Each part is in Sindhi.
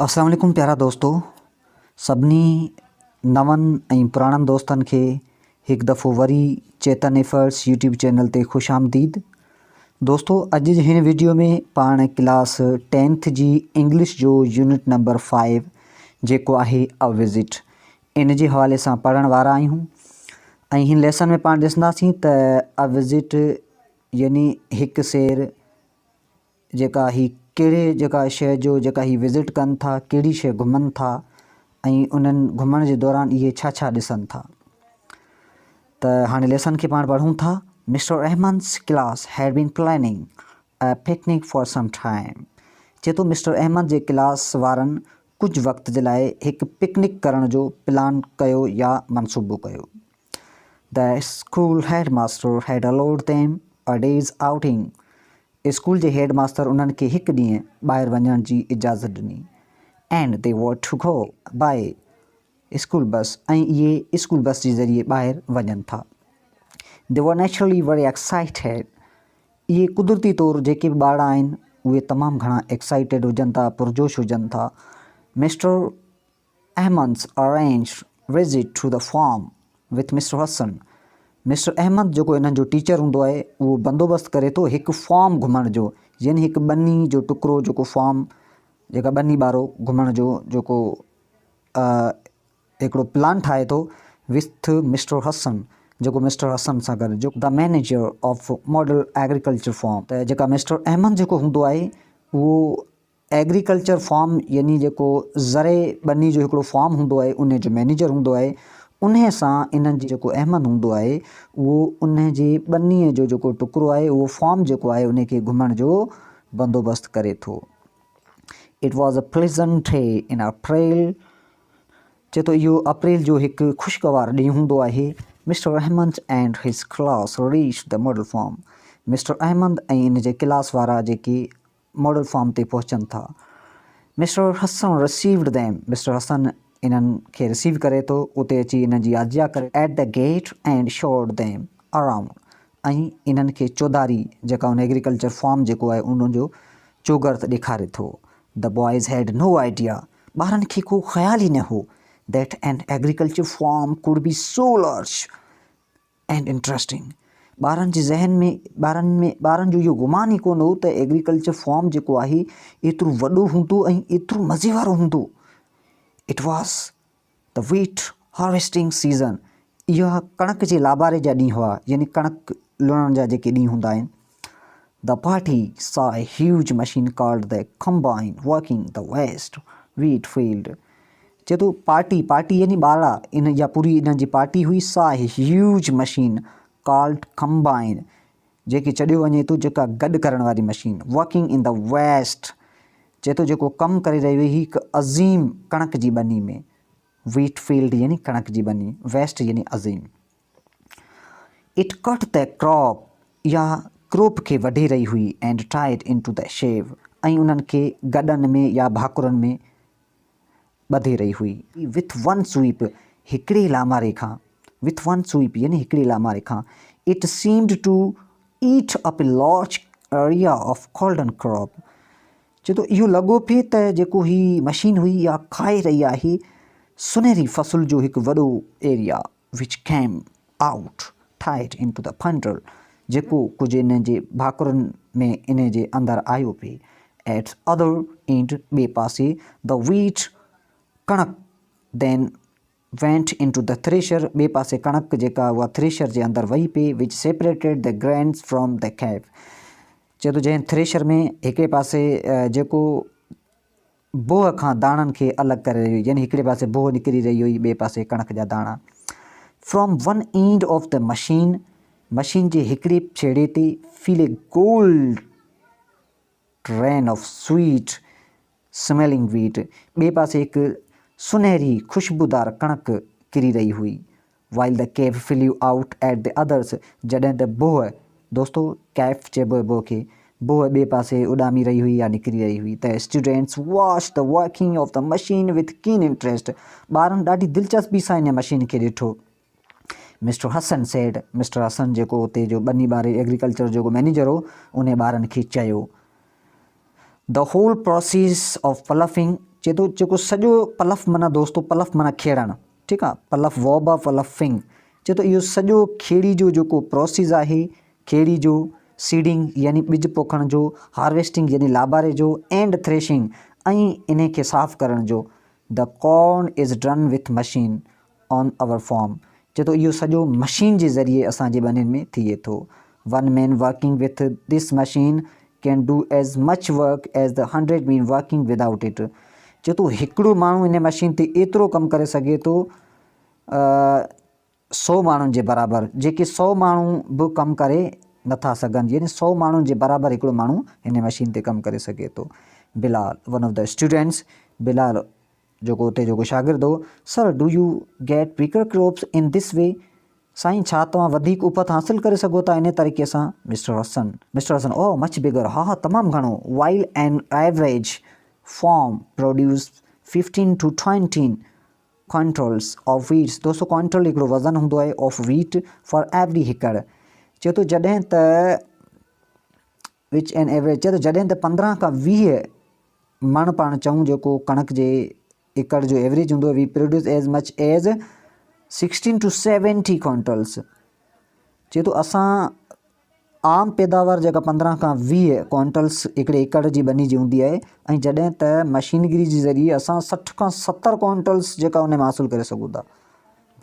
السلام عليڪم پيارا دوستو سڀني نون ۽ پراڻن دوستن کي هڪ دفعو وري چيتن ايفرٽس يوٽيوب چينل تي خوش آمديد دوستو اڄ جي هن ويڊيو ۾ پاڻ ڪلاس ٽينٿ جي انگلش جو يونٽ نمبر فائيو جيڪو آهي ا وزٽ ان جي حوالي سان پڙهڻ وارا آهيون ۽ هن ليسن ۾ پاڻ ڏسنداسين ته ا وزٽ يعني هڪ سير جيڪا هي ڪهڙي جيڪا شيء جو جيڪا هي وزٽ ڪن ٿا ڪهڙي شيء گهمن ٿا ۽ انهن گهمڻ جي دوران اهي ڇا ڇا ڏسن ٿا ته هاڻي ليسن کي پاڻ پڙهون ٿا mister Ahmed's class had been planning a picnic for some time چي ٿو مسٽر احمد جي ڪلاس وارن ڪجهه وقت جي لاء هڪ پڪنڪ ڪرڻ جو پلان ڪيو يا منصوبو ڪيو the school head master had allowed them a day's outing school جي هيڊ ماستر انهن کي هڪ ڏينهن ٻاهر وڃڻ جي اجازت ڏني and they were to go by school bus ۽ اهي اسڪول بس جي ذريعي ٻاهر وڃن ٿا. They were naturally very excited اهي قدرتي طور جيڪي به ٻارڙا آهن اهي تمام گهڻا ايڪسائيٽيڊ هجن ٿا پرجوش هجن ٿا. Mister Ahmed's arranged visit to the farm with mister Hassan mister Ahmed جيڪو انهن جو ٽيچر هوندو آهي اهو بندوبست ڪري ٿو هڪ فارم گهمڻ جو يعني هڪ ٻني جو ٽڪرو جيڪو فارم جيڪا ٻني ٻارو گهمڻ جو جيڪو هڪڙو پلان ٺاهي ٿو وٿ مسٽر حسن جيڪو مسٽر حسن سان گڏ جو the manager of model agriculture farm ته جيڪا مسٽر احمد جيڪو هوندو آهي اهو ايگريڪلچر فارم يعني جيڪو زرعي ٻني جو هڪڙو فارم هوندو آهي انهي جو مئنيجر هوندو آهي انهي سان انهن جي جيڪو احمد هوندو آهي اهو انهي جي ٻني جو جيڪو ٽڪرو آهي اهو فارم جيڪو آهي انهي کي گهمڻ جو بندوبست ڪري ٿو It was a pleasant day in April چي ٿو اهو اپريل جو هڪ خوشگوار ڏينهن هوندو آهي mister Ahmed and his class reached the model farm mister Ahmed ۽ ان جي ڪلاس وارا جيڪي ماڊل فارم تي پهچن ٿا. Mister Hassan received them, mister Hassan انهن کي رسيو ڪري ٿو، اتي اچي انهن جي آجيان ڪري. At the gate and showed them around ۽ انهن کي چوڌاري جيڪا ان ايگريڪلچر فارم جيڪو آهي ان جو چوگرد ڏيکاري ٿو. The boys had no idea, ٻارن کي ڪو خيال ئي نه هو، that an agriculture farm could be so large. And interesting ٻارن جي ذهن ۾ ٻارن ۾ ٻارن جو اهو گمان ئي ڪونه هو ته ايگريڪلچر فارم جيڪو آهي ايترو وڏو هوندو ۽ ايترو مزي وارو هوندو it was the wheat harvesting season اها ڪڻڪ جي لاباري جا ڏينهن هئا يعني ڪڻڪ لڻڻ جا جيڪي ڏينهن هوندا آهن The party saw a huge machine called the combine working the vast wheat field. چئي ٿو پارٽي، پارٽي يعني ٻارڙا، ان جا پوري انهن جي پارٽي هئي، saw a huge machine called combine جنهن کي چڏيو وڃي ٿو جيڪا گڏ ڪرڻ واري machine working in the vast چئي ٿو جيڪو ڪم ڪري رهي هئي هڪ عظيم ڪڻڪ جي ٻني ۾ ويٽ فيلڊ يعني ڪڻڪ جي ٻني ويسٽ يعني عظيم. It cut the crop اها ڪروپ کي وڍي رهي هئي and tied into the sheaf ۽ انهن کي گڏن ۾ يا ڀاڪرن ۾ ٻڌي رهي هئي. With one sweep هڪڙي لاماري کان With one sweep يعني هڪڙي لاماري کان It seemed to eat up a large area of golden crop چئي ٿو اهو لڳو پئي ته جيڪو هي مشين هئي اها کائي رهي آهي سنهري فصل جو هڪ وڏو area. which came out tied into the bundle جيڪو ڪجهه ان جي ڀاڪرن ۾ ان جي اندر آيو پئي at other end ٻئي پاسي the wheat ڪڻڪ then went into the thresher ٻئي پاسي ڪڻڪ جيڪا اها ٿريشر جي اندر وئي پئي which separated the grains from the chaff چئي ٿو جنهن ٿريشر ۾ هڪڙي پاسي جيڪو بوهه کان داڻن کي الڳ ڪري رهي هئي يعني هڪڙي پاسي بوهه نڪري رهي هئي ٻئي پاسي ڪڻڪ جا داڻا from one end of the machine machine جي هڪڙي ڇيڙي تي fell a gold rain of sweet smelling wheat ٻئي پاسي هڪ سنهري خوشبودار ڪڻڪ ڪري رهي هئي While the chaff flew out at the others جڏهن ته بوهه، دوستو ڪيف چئبو آهي بوهه کي، بوهه ٻئي پاسي اڏامي رهي هئي يا نڪري رهي هئي The students watched the working of the machine with keen interest ٻارن ڏاڍي دلچسپي سان ان مشين کي ڏٺو. مسٽر حسن said mister حسن جيڪو اتي جو ٻني ٻاري ايگريڪلچر جو جيڪو مئنيجر هو انهي ٻارن کي چيو. The whole process of ploughing چئي ٿو جيڪو سڄو پلف معنيٰ دوستو پلف معنيٰ کيڙڻ ٺيڪ آ پلف ووب آ پلفنگ چئي ٿو اهو سڄو کيڙي جو جيڪو پروسيس آهي کيڙي جو سيڊنگ يعني ٻج پوکڻ جو هارويسٽنگ يعني لاباري جو اينڊ ٿريشنگ ۽ انهي کي صاف ڪرڻ جو the corn is done with machine on our farm چئي ٿو اهو سڄو مشين جي ذريعي اسان جي ٻنين ۾ ٿئي ٿو one man working with this machine can do as much work as the hundred men working without it چئي ٿو هڪڙو ماڻهو ان مشين تي ايترو ڪم ڪري سگهي ٿو سو ماڻهن جي برابر جيڪي سو ماڻهو به ڪم ڪري نٿا سگهن يعني سو ماڻهن جي برابر هڪڙو ماڻهو هن مشين تي ڪم ڪري سگهي ٿو Bilal one of the students Bilal جيڪو اتي جيڪو شاگرد هو، sir do you get bigger crops in this way, سائين ڇا توهان وڌيڪ اپت حاصل ڪري سگهو ٿا انهي طريقي سان؟ Mister Hassan, mister Hassan, oh much bigger, ها ها تمام گهڻو، while an average farm produce fifteen to twenty quintals of wheats, دوستو ڪوئنٽل هڪڙو وزن هوندو آهي آف ويٽ فار ايوري هيڪڙ، چئي ٿو جڏهن ته وچ اين ايوريج چئي ٿو جڏهن ته پندرهن کان ويهه مڻ پاڻ چئون جيڪو ڪڻڪ جي ايڪڙ جو ايوريج هوندو we produce as much as sixteen to seventy quintals چئي ٿو اسان عام پيداوار جيڪا پندرهن کان ويهه ڪوئنٽلس هڪڙي ايڪڙ جي ٻني جي هوندي آهي ۽ جڏهن ته مشينگري جي ذريعي اسان سٺ کان ستر ڪوئنٽلس جيڪا ان مان حاصل ڪري سگهون ٿا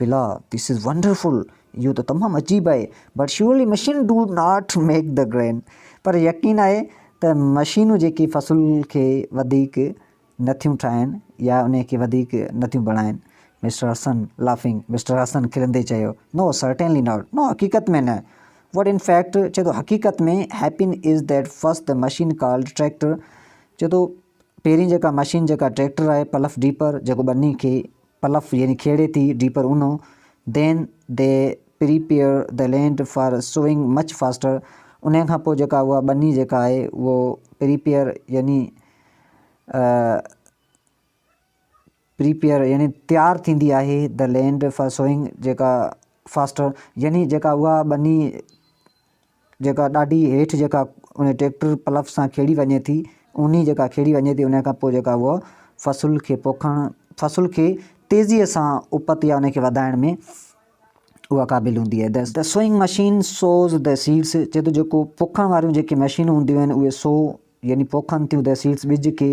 بلا دس از ونڊرفل اهو ته تمام عجيب آهي but surely machine do not make the grain پر يقين آهي ته مشينون جيڪي فصل کي وڌيڪ نٿيون ٺاهن يا ان کي وڌيڪ نٿيون بڻائن مسٽر حسن لافنگ مسٽر حسن کلندي چيو نو سرٽينلي not نو حقيقت ۾ نه وٽ ان فيڪٽ چئي ٿو حقيقت ۾ happen is that first the machine called tractor چئي ٿو پهرين جيڪا مشين جيڪا ٽريڪٽر آهي پلف ڊيپر جيڪو ٻني کي پلف يعني کيڙي ٿي ڊيپر اونهو then they prepare the land for sowing much faster انهي کان پوء جيڪا اها ٻني جيڪا آهي اهو پريپيئر يعني پريپيئر يعني تيار ٿيندي آهي the land for sewing جيڪا فاسٽر يعني جيڪا اها ٻني جيڪا ڏاڍي هيٺ جيڪا ان ٽريڪٽر پلف سان کيڙي وڃي ٿي اونهي جيڪا کيڙي وڃي ٿي ان کان پوء جيڪا اها فصل کي پوکڻ فصل کي تيزيء سان اپت يا ان کي وڌائڻ ۾ اها قابل هوندي آهي the sowing machine sows the seeds چئي ٿو جيڪو پوکڻ واريون جيڪي مشينون هونديون آهن اهي سو يعني پوکن ٿيون ته سيڊس ٻج کي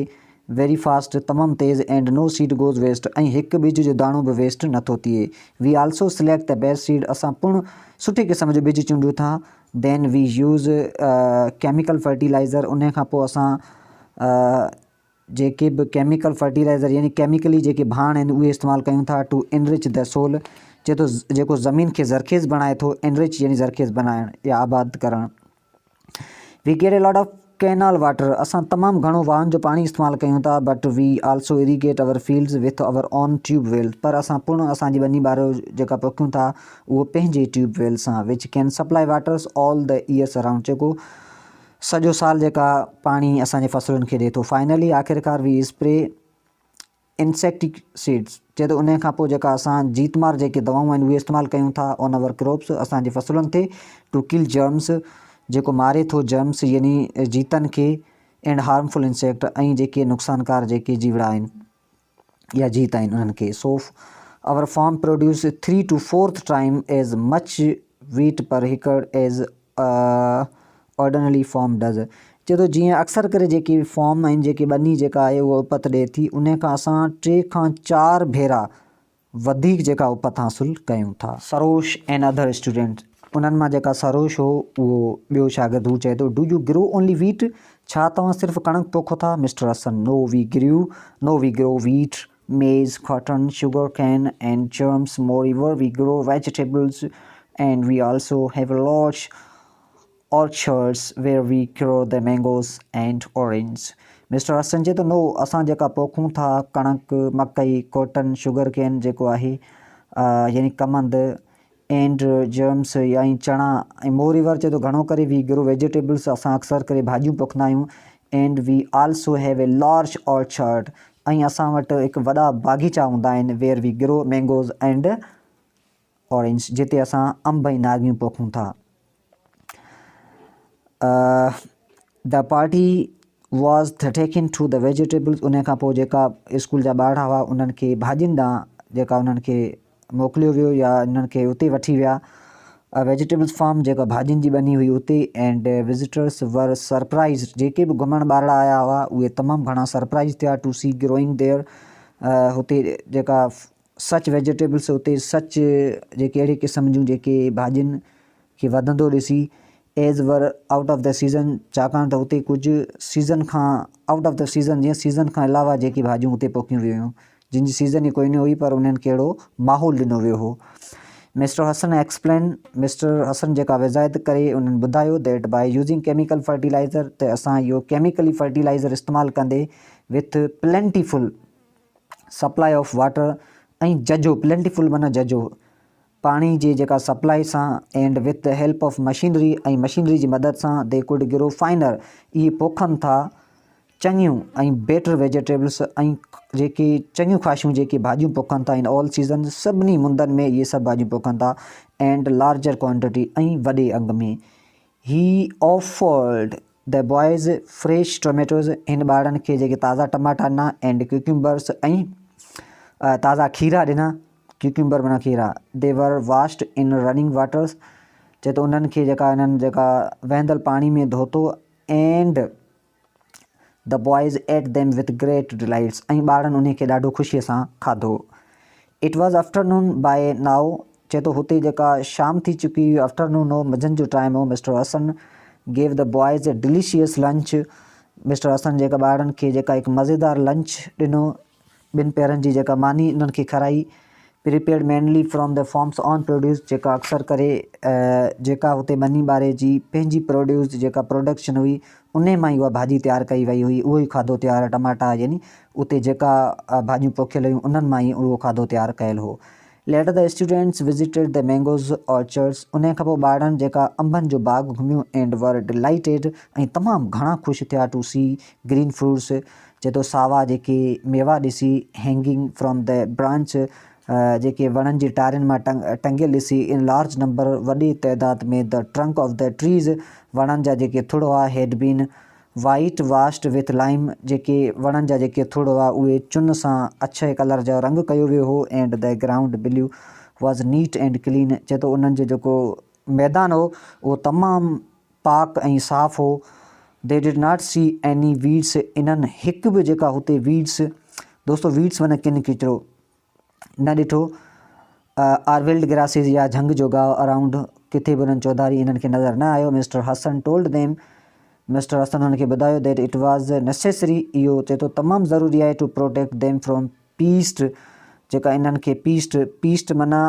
ويري فاسٽ تمام تيز and no seed goes waste ۽ هڪ ٻج جو داڻو به ويسٽ نٿو ٿئي we also select the best seed اسان پڻ سٺي قسم جو ٻج چونڊيون ٿا then we use chemical fertilizer انهي کان پوء اسان جيڪي به ڪيميڪل فرٽيلائزر يعني ڪيميڪلي جيڪي ڀاڻ آهن اهي استعمال ڪيون ٿا ٽو انرچ the civil چئي ٿو جيڪو زمين کي زرخيز بڻائي ٿو انرچ يعني زرخيز بڻائڻ يا آباد ڪرڻ we get a lot of canal water اسان تمام گهڻو واهن جو پاڻي استعمال ڪيون ٿا but we also irrigate our fields with our own tube well پر اسان پڻ اسان جي ٻني ٻارو جيڪا پوکيون ٿا اهو پنهنجي ٽيوب ويل سان which can supply waters all the years around جيڪو سڄو سال جيڪا پاڻي اسان جي فصلن کي ڏي ٿو فائنلي آخرڪار وي اسپري انسيڪٽيسيڊز چئي ٿو انهي کان پوء جيڪا اسان جيت مار جيڪي دوائون آهن اهي استعمال ڪيون ٿا آن اور ڪراپس اسان جي فصلن تي ٽو ڪل جرمس جيڪو ماري ٿو جرمس يعني جيتن کي اينڊ هارمفل انسيڪٽ ۽ جيڪي نقصانڪار جيڪي جيوڙا آهن يا جيت آهن انهن کي so our farm produce three to fourth time as much wheat per acre as ordinary farm does چئي ٿو جيئن اڪثر ڪري جيڪي فارم آهن جيڪي ٻني جيڪا آهي اها اپت ڏئي ٿي ان کان اسان ٽي کان چار ڀيرا وڌيڪ جيڪا اپت حاصل ڪيون ٿا. سروش اينڊ اڌر اسٽوڊنٽس انهن مان جيڪا سروش هو اهو ٻيو شاگرد هو چئي ٿو do you grow only wheat ڇا توهان صرف ڪڻڪ پوکو ٿا mister Hassan no we grow no we grow wheat maize, cotton, sugar cane and germs, moreover we grow vegetables and we also have large orchards where we grow the mangoes and orange. Mister Hassan چئي ٿو نو اسان جيڪا پوکون ٿا ڪڻڪ، مڪئي، ڪاٽن، شگر ڪين جيڪو آهي يعني ڪمند اينڊ جرمس يعني چڻا ۽ مور ايور چئي ٿو گهڻو ڪري وي گرو ويجيٽيبلس اسان اڪثر ڪري ڀاڄيون پوکندا آهيون and we also have a large orchard ۽ اسان وٽ هڪ وڏا باغيچا هوندا آهن where we grow mangoes and orange جتي اسان انب ۽ نارنگيون پوکون ٿا the party Was taken to the vegetables انهي کان پوء جيڪا اسڪول جا ٻارڙا هئا انهن کي ڀاڄين ڏانهن جيڪا انهن کي موڪليو ويو يا انهن کي اتي وٺي ويا ويجيٽيبلز فارم جيڪا ڀاڄين جي ٻني هئي اتي اينڊ وزٽرس ور سرپرائز جيڪي به گهمڻ ٻارڙا آيا هئا اهي تمام گهڻا سرپرائز ٿيا ٽو سي گروئنگ ديئر هتي جيڪا سچ ويجيٽيبلس اتي سچ جيڪي اهڙي قسم جون جيڪي ڀاڄين کي وڌندو ڏسي as were out of the season ڇاڪاڻ ته اتي ڪجهه سيزن کان آئوٽ آف the season جيئن سيزن کان علاوه جيڪي ڀاڄيون اتي پوکيون ويون هيون جن جي سيزن ئي ڪوئي نه هئي پر انهن کي اهڙو ماحول ڏنو ويو هو مسٽر حسن ايڪسپلين مسٽر حسن جيڪا وضاحت ڪري انهن ٻڌايو that by using chemical fertiliser ته اسان اهو ڪيميڪلي فرٽيلائزر استعمال ڪندي with plentiful supply of water ۽ ججهو پلينٽيفل معنيٰ ججهو پاڻي جي جيڪا سپلائي سان and with the help of machinery ۽ machinery جي مدد سان the could grow finer اهي پوکن ٿا چڱيون ۽ بيٽر ويجيٽيبلس ۽ جيڪي چڱيون خاشيون جيڪي ڀاڄيون پوکن ٿا ان آل سيزنز سڀني مندن ۾ اهي سڀ ڀاڄيون پوکن ٿا اينڊ لارجر ڪوانٽٽي ۽ وڏي انگ ۾ he offered the boys fresh tomatoes هن ٻارڙن کي جيڪي تازا ٽماٽا ڏنا اينڊ ڪيوڪمبرس ۽ تازا کيرا ڏنا ڪيوڪمبر معنيٰ کيرا They were washed in running waters چئي ٿو انهن کي جيڪا انهن جيڪا وهندل پاڻي ۾ ڌوتو and the boys ate them with great delights ۽ ٻارڙن انهي کي ڏاڍو خوشيء سان کاڌو It was afternoon by now چئي ٿو هتي جيڪا شام ٿي چڪي هئي آفٽرنون هو منجهند جو ٽائيم هو Mister Hassan gave the boys a delicious lunch mister Hassan جيڪا ٻارڙن کي جيڪا هڪ مزيدار لنچ ڏنو ٻن پهرن جي جيڪا ماني انهن کي کارائي Prepared mainly from the farm's own produce جيڪا اڪثر ڪري جيڪا هتي ٻني ٻاري جي پنهنجي پروڊيوس جيڪا پروڊڪشن هئي انهي مان ئي اها ڀاڄي تيار ڪئي وئي هئي اهو ئي کاڌو تيار ٽماٽا يعني اتي جيڪا ڀاڄيون پوکيل هيون انهن مان ئي اهو کاڌو تيار ڪيل هو Later the students visited the mangoes orchards انهي کان پوء ٻارڙن جيڪا انبن جو باغ گهميو and were delighted ۽ تمام گهڻا خوش ٿيا to see green fruits چئي ٿو ساوا جيڪي ميوا ڏسي hanging from the branch جيڪي وڻن جي ٽارين مان ٽنگيل ڏسي in large number وڏي تعداد ۾ the trunk of the trees وڻن جا جيڪي ٿڙ هئا had been white washed with lime جيڪي وڻن جا جيڪي ٿڙ هئا اهي چن سان اڇي ڪلر جو رنگ ڪيو ويو هو and the ground below was neat and clean چئي ٿو انهن جو جيڪو ميدان هو اهو تمام پاڪ ۽ صاف هو They did not see any weeds انهن هڪ به جيڪا هتي ويڊس دوستو ويڊس معنيٰ ڪن ڪچرو نه ڏٺو آر ولڊ گراسز يا جهنگ جو گاهه اراؤنڊ ڪٿي به انهن چوڌاري انهن کي نظر نه آيو mister Hassan told them mister Hassan انهن کي ٻڌايو that it was necessary اهو چئي ٿو تمام ضروري آهي to protect them from pest جيڪا انهن کي پيسٽ پيسٽ معنيٰ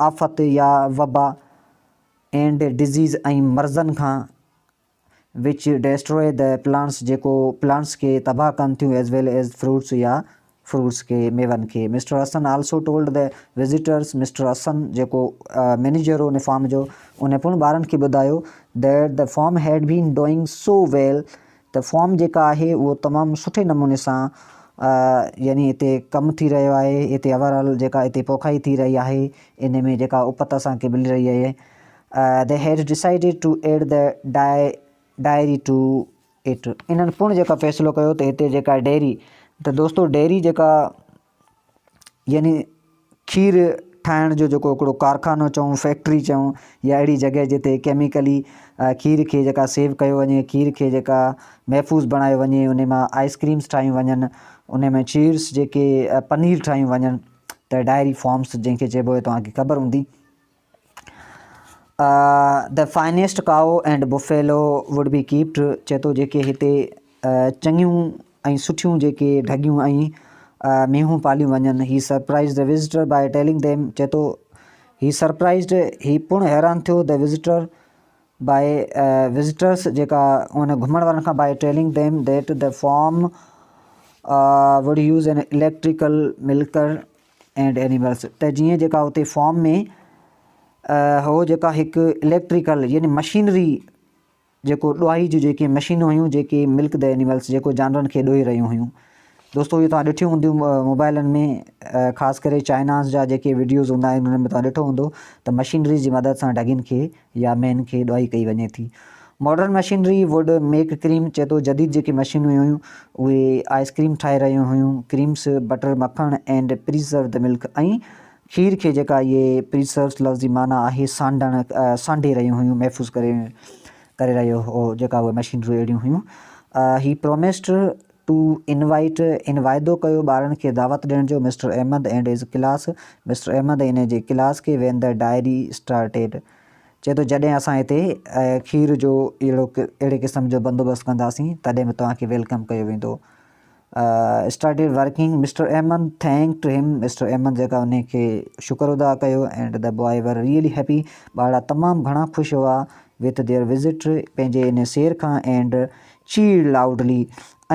آفت يا وبا اينڊ ڊزيز ۽ مرضن کان which destroy the plants جيڪو پلانٽس کي تباهه ڪن ٿيون ايز ويل ايز فروٽس يا فروٽس کي ميون کي mister Hassan also told the visitors mister Hassan جيڪو مئنيجر هو ان فارم جو ان پڻ ٻارن کي ٻڌايو that the farm had been doing so well ته فارم جيڪا آهي اهو تمام سٺي نموني سان يعني هتي ڪم ٿي رهيو آهي هتي اوور آل جيڪا هتي پوکائي ٿي رهي آهي ان ۾ جيڪا اپت اسان کي ملي رهي آهي They had decided to add the dairy to it. انهن پڻ جيڪا فيصلو ڪيو ته هتي جيڪا ڊيري ته دوستو ڊيري جيڪا يعني کير ٺاهڻ جو جيڪو هڪڙو ڪارخانو چئون فيڪٽري چئون يا اهڙي جڳهه جتي ڪيميڪلي کير کي جيڪا سيو ڪيو وڃي کير کي جيڪا محفوظ بڻايو وڃي ان مان آئس ڪريمس ٺاهيون وڃن ان ۾ چيرس جيڪي پنير ٺاهيون وڃن ته ڊائري فارمس جنهن کي چئبو آهي توهان کي خبر هوندي The finest cow and buffalo would be kept چئي ٿو جيڪي هتي چڱيون ۽ سٺيون جيڪي ڍڳيون ۽ مينهون پاليون وڃن he surprised the visitor by telling them چئي ٿو هي سرپرائزڊ هي پڻ حيران ٿيو the visitor by visitors جيڪا ان گهمڻ وارن کان by telling them that the farm would use an electrical milker and animals ته جيئن جيڪا اتي فارم ۾ هو جيڪا هڪ اليڪٽريڪل يعني مشينري جيڪو ڏوهائي جون جيڪي مشينون هيون جيڪي ملڪ the animals جيڪو جانورن کي ڏوهي رهيون هيون دوستو اهي توهان ڏٺيون هونديون موبائلن ۾ خاص ڪري چائناز جا جيڪي وڊيوز هوندا آهن انهن ۾ توهان ڏٺو هوندو ته مشينري جي مدد سان ڍڳين کي يا مينهن کي ڏوهائي ڪئي وڃي ٿي. Modern machinery would make cream چئي ٿو جديد جيڪي مشينون هيون اهي آئس ڪريم ٺاهي رهيون هيون ڪريمس بٽر مکڻ اينڊ پريزروڊ ملڪ ۽ کير کي جيڪا اهي پريزروس لفظ جي معنيٰ آهي سانڍڻ سانڍي رهيون هيون محفوظ ڪري ڪري رهيو هو جيڪا اهي مشينريون اهڙيون هيون هي پرومسڊ ٽو انوائيٽ ان واعدو ڪيو ٻارن کي دعوت ڏيڻ جو mister Ahmed and his class mister Ahmed ۽ ان جي ڪلاس کي وين the diary started چئي ٿو جڏهن اسان هتي کير جو اهڙو اهڙي قسم جو بندوبست ڪنداسين تڏهن به توهان کي welcome ڪيو ويندو started working mister Ahmed thanked him mister Ahmed جيڪا ان کي شڪر ادا ڪيو and the boy were really happy ٻارڙا تمام گهڻا خوش هئا وٿ their visit پنهنجي ان سير کان اينڊ چيئرڊ لائوڊلي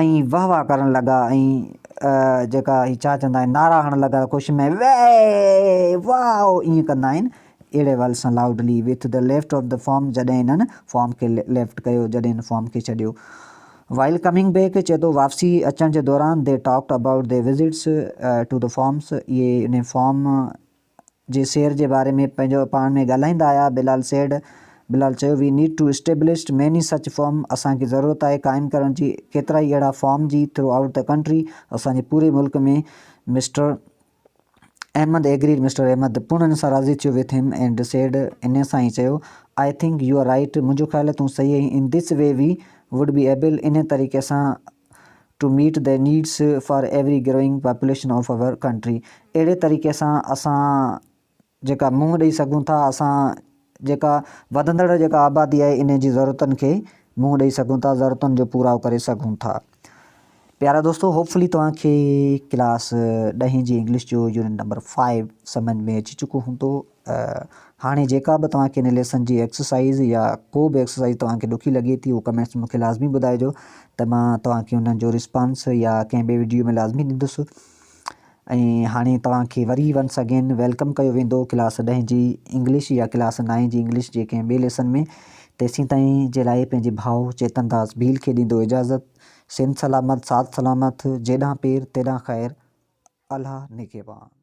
۽ واهه واهه ڪرڻ لڳا ۽ جيڪا هي ڇا چوندا آهن نعرا هڻڻ لڳا خوشي ۾ وي واو ائين ڪندا آهن اهڙي حوالي سان loudly with the left of the farm جڏهن هنن فارم کي ليفٽ ڪيو جڏهن هن فارم کي ڇڏيو وائل ڪمنگ بيڪ چئي ٿو واپسي اچڻ جي دوران they talked about the visits to the farms اهي ان فارم جي سير جي باري ۾ پنهنجو پاڻ ۾ ڳالهائيندا آيا بلال سيڊ بلال چيو we need to establish many such farm اسان کي ضرورت آهي قائم ڪرڻ جي ڪيترائي اهڙا فارم جي ٿرو آئوٽ the country اسان جي پوري ملڪ ۾ mister Ahmed agreed mister Ahmed پڻ ان سان راضي ٿيو وٿ هم اينڊ سيڊ ان سان ئي چيو I think you are right منهنجو خيال آهي تون صحيح آهين in this way we would be able انهي طريقي سان to meet the needs for every growing population of our country اهڙي طريقي سان اسان جيڪا منهن ڏئي سگهون ٿا اسان جيڪا وڌندڙ جيڪا آبادي آهي ان جي ضرورتن کي منهن ڏئي سگهون ٿا ضرورتن جو پورائو ڪري سگهون ٿا پيارا دوستو هوپفلي توهان کي ڪلاس ڏهين جي انگلش جو يونٽ نمبر فائيو سمجھ ۾ اچي چڪو هوندو هاڻي جيڪا به توهان کي ان ليسن جي ايڪسرسائز يا ڪو به ايڪسرسائز توهان کي ڏکي لڳي ٿي اهو ڪمينٽس مون کي لازمي ٻڌائجو ته مان توهان کي انهن جو رسپانس يا ڪنهن ٻي وڊيو ۾ لازمي ڏيندس ۽ هاڻي توهان کي وري ونس اگين welcome ڪيو ويندو ڪلاس ڏهين جي انگلش يا ڪلاس نائين جي انگلش جي ڪنهن ٻي ليسن ۾ تيسين تائين جي لاء پنهنجي ڀاء چيتن داس ڀيل کي ڏيندو اجازت سنڌ سلامت ساٿ سلامت جيڏانهن پير تيڏانهن خير الله نگهبان.